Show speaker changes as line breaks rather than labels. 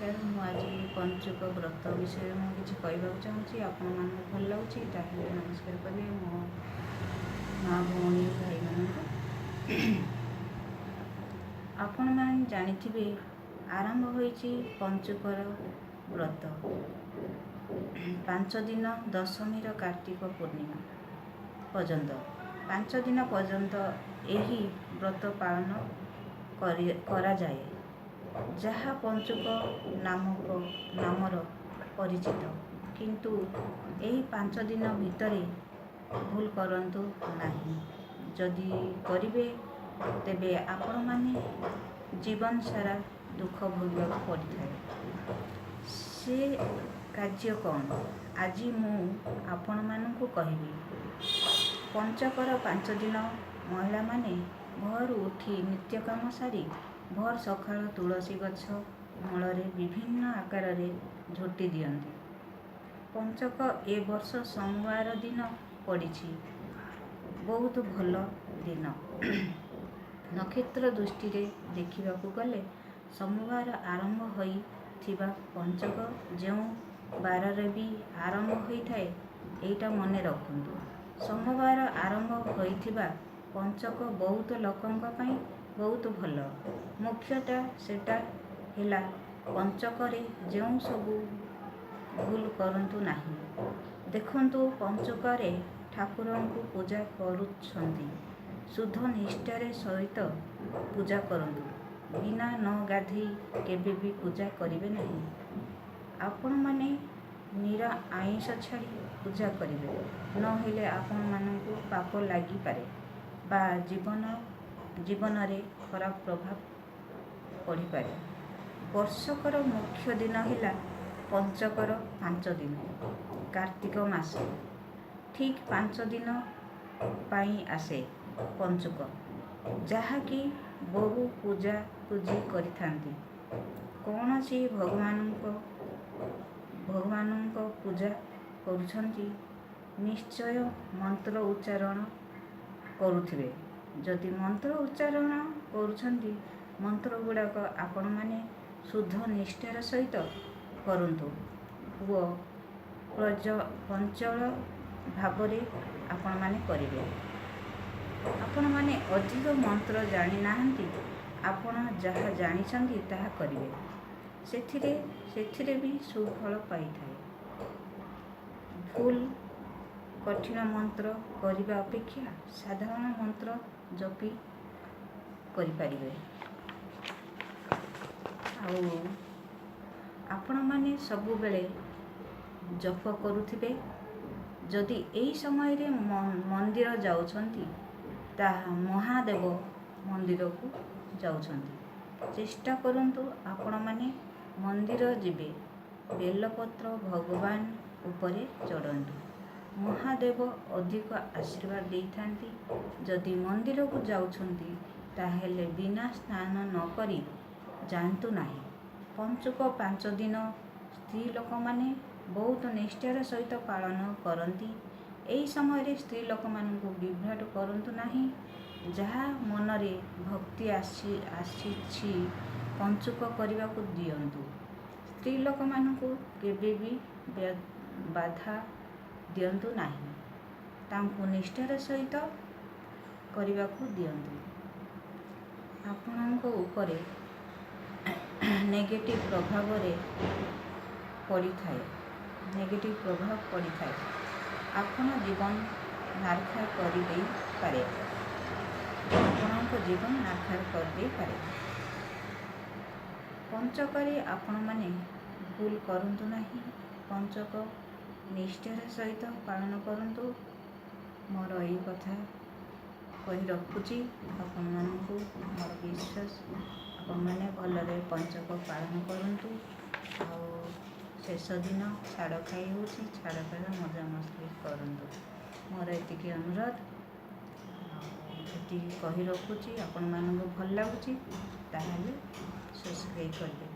ନମସ୍କାର। ମୁଁ ଆଜି ପଞ୍ଚୁକ ବ୍ରତ ବିଷୟରେ ମୁଁ କିଛି କହିବାକୁ ଚାହୁଁଛି। ଆପଣମାନଙ୍କୁ ଭଲ ଲାଗୁଛି, ତାହେଲେ ନମସ୍କାର କରିବେ ମୋ ମା, ଭଉଣୀ, ଭାଇମାନଙ୍କୁ। ଆପଣମାନେ ଜାଣିଥିବେ, ଆରମ୍ଭ ହୋଇଛି ପଞ୍ଚୁକର ବ୍ରତ। 5 ଦିନ, ଦଶମୀର କାର୍ତ୍ତିକ ପୂର୍ଣ୍ଣିମା ପର୍ଯ୍ୟନ୍ତ, 5 ଦିନ ପର୍ଯ୍ୟନ୍ତ ଏହି ବ୍ରତ ପାଳନ କରାଯାଏ, ଯାହା ପଞ୍ଚୁକ ନାମକ ନାମର ପରିଚିତ। କିନ୍ତୁ ଏହି 5 ଦିନ ଭିତରେ ଭୁଲ କରନ୍ତୁ ନାହିଁ। ଯଦି କରିବେ, ତେବେ ଆପଣମାନେ ଜୀବନ ସାରା ଦୁଃଖ ଭୋଗିବାକୁ ପଡ଼ିଥାଏ। ସେ କାର୍ଯ୍ୟ କ'ଣ, ଆଜି ମୁଁ ଆପଣମାନଙ୍କୁ କହିବି। ପଞ୍ଚକର 5 ଦିନ ମହିଳାମାନେ ଭୋରୁ ଉଠି ନିତ୍ୟକାମ ସାରି ଭୋର ସକାଳ ତୁଳସୀ ଗଛ ମୂଳରେ ବିଭିନ୍ନ ଆକାରରେ ଝୋଟି ଦିଅନ୍ତି। ପଞ୍ଚକ ଏ ବର୍ଷ ସୋମବାର ଦିନ ପଡ଼ିଛି। ବହୁତ ଭଲ ଦିନ। ନକ୍ଷତ୍ର ଦୃଷ୍ଟିରେ ଦେଖିବାକୁ ଗଲେ ସୋମବାର ଆରମ୍ଭ ହୋଇଥିବା ପଞ୍ଚକ ଯେଉଁ ବାରରେ ବି ଆରମ୍ଭ ହୋଇଥାଏ, ଏଇଟା ମନେ ରଖନ୍ତୁ, ସୋମବାର ଆରମ୍ଭ ହୋଇଥିବା ପଞ୍ଚକ ବହୁତ ଲୋକଙ୍କ ପାଇଁ ବହୁତ ଭଲ। ମୁଖ୍ୟତଃ ସେଟା ହେଲା, ପଞ୍ଚକରେ ଯେଉଁ ସବୁ ଭୁଲ କରନ୍ତୁ ନାହିଁ। ଦେଖନ୍ତୁ, ପଞ୍ଚୁକରେ ଠାକୁରଙ୍କୁ ପୂଜା କରୁଛନ୍ତି, ଶୁଦ୍ଧ ନିଷ୍ଠାର ସହିତ ପୂଜା କରନ୍ତୁ। ବିନା ନ ଗାଧୋଇ କେବେ ବି ପୂଜା କରିବେ ନାହିଁ। ଆପଣମାନେ ନିର ଆଇଁଷ ଛାଡ଼ି ପୂଜା କରିବେ, ନହେଲେ ଆପଣମାନଙ୍କୁ ପାପ ଲାଗିପାରେ ବା ଜୀବନରେ ଖରାପ ପ୍ରଭାବ ପଡ଼ିପାରେ। ବର୍ଷକର ମୁଖ୍ୟ ଦିନ ହେଲା ପଞ୍ଚକର 5 ଦିନ। କାର୍ତ୍ତିକ ମାସ ଠିକ୍ 5 ଦିନ ପାଇଁ ଆସେ ପଞ୍ଚୁକ, ଯାହାକି ବହୁ ପୂଜା ପୂଜି କରିଥାନ୍ତି। କୌଣସି ଭଗବାନଙ୍କ ପୂଜା କରୁଛନ୍ତି, ନିଶ୍ଚୟ ମନ୍ତ୍ର ଉଚ୍ଚାରଣ କରୁଥିବେ। ଯଦି ମନ୍ତ୍ର ଉଚ୍ଚାରଣ କରୁଛନ୍ତି, ମନ୍ତ୍ର ଗୁଡ଼ାକ ଆପଣମାନେ ଶୁଦ୍ଧ ନିଷ୍ଠାର ସହିତ କରନ୍ତୁ ଓ ପ୍ରଞ୍ଚଳ ଭାବରେ ଆପଣମାନେ କରିବେ। ଆପଣମାନେ ଅଧିକ ମନ୍ତ୍ର ଜାଣିନାହାନ୍ତି, ଆପଣ ଯାହା ଜାଣିଛନ୍ତି ତାହା କରିବେ। ସେଥିରେ ବି ସୁଫଳ ପାଇଥାଏ। ଭୁଲ କଠିନ ମନ୍ତ୍ର କରିବା ଅପେକ୍ଷା ସାଧାରଣ ମନ୍ତ୍ର ଜପି କରିପାରିବେ। ଆଉ ଆପଣମାନେ ସବୁବେଳେ ଜପ କରୁଥିବେ। ଯଦି ଏହି ସମୟରେ ମନ୍ଦିର ଯାଉଛନ୍ତି, ତାହା ମହାଦେବ ମନ୍ଦିରକୁ ଯାଉଛନ୍ତି, ଚେଷ୍ଟା କରନ୍ତୁ ଆପଣମାନେ ମନ୍ଦିର ଯିବେ, ବେଲପତ୍ର ଭଗବାନ ଉପରେ ଚଢ଼ନ୍ତୁ। ମହାଦେବ ଅଧିକ ଆଶୀର୍ବାଦ ଦେଇଥାନ୍ତି। ଯଦି ମନ୍ଦିରକୁ ଯାଉଛନ୍ତି, ତାହେଲେ ବିନା ସ୍ନାନ ନ କରି ଯାଆନ୍ତୁ ନାହିଁ। ପଞ୍ଚୁକ 5 ଦିନ ସ୍ତ୍ରୀ ଲୋକମାନେ ବହୁତ ନିଷ୍ଠାର ସହିତ ପାଳନ କରନ୍ତି। ଏହି ସମୟରେ ସ୍ତ୍ରୀ ଲୋକମାନଙ୍କୁ ବିଭ୍ରାଟ କରନ୍ତୁ ନାହିଁ। ଯାହା ମନରେ ଭକ୍ତି ଆସିଛି, ପଞ୍ଚୁକ କରିବାକୁ ଦିଅନ୍ତୁ। ସ୍ତ୍ରୀ ଲୋକମାନଙ୍କୁ କେବେ ବି ବାଧା ଦିଅନ୍ତୁ ନାହିଁ। ତାଙ୍କୁ ନିଷ୍ଠାର ସହିତ କରିବାକୁ ଦିଅନ୍ତୁ। ଆପଣଙ୍କ ଉପରେ ନେଗେଟିଭ୍ ପ୍ରଭାବ ପଡ଼ିଥାଏ। ଆପଣ ଜୀବନ ଛାରଖାର କରିଦେଇପାରେ। ଆପଣଙ୍କ ଜୀବନ ଛାରଖାର କରିଦେଇପାରେ। ପଞ୍ଚକରେ ଆପଣମାନେ ଭୁଲ କରନ୍ତୁ ନାହିଁ। ପଞ୍ଚକ ନିଷ୍ଠାର ସହିତ ପାଳନ କରନ୍ତୁ। ମୋର ଏଇ କଥା କହି ରଖୁଛି ଆପଣମାନଙ୍କୁ। ମୋର ବିଶ୍ୱାସ, ଆପଣମାନେ ଭଲରେ ପଞ୍ଚକ ପାଳନ କରନ୍ତୁ। ଆଉ ଶେଷ ଦିନ ଛାଡ଼ ଖାଇ ହେଉଛି, ଛାଡ଼ ଖାଇରେ ମଜାମସ୍ତି କରନ୍ତୁ। ମୋର ଏତିକି ଅନୁରୋଧ ଆଉ ଏତିକି କହି ରଖୁଛି। ଆପଣମାନଙ୍କୁ ଭଲ ଲାଗୁଛି, ତାହେଲେ ସବସ୍କ୍ରାଇବ୍ କରିବେ।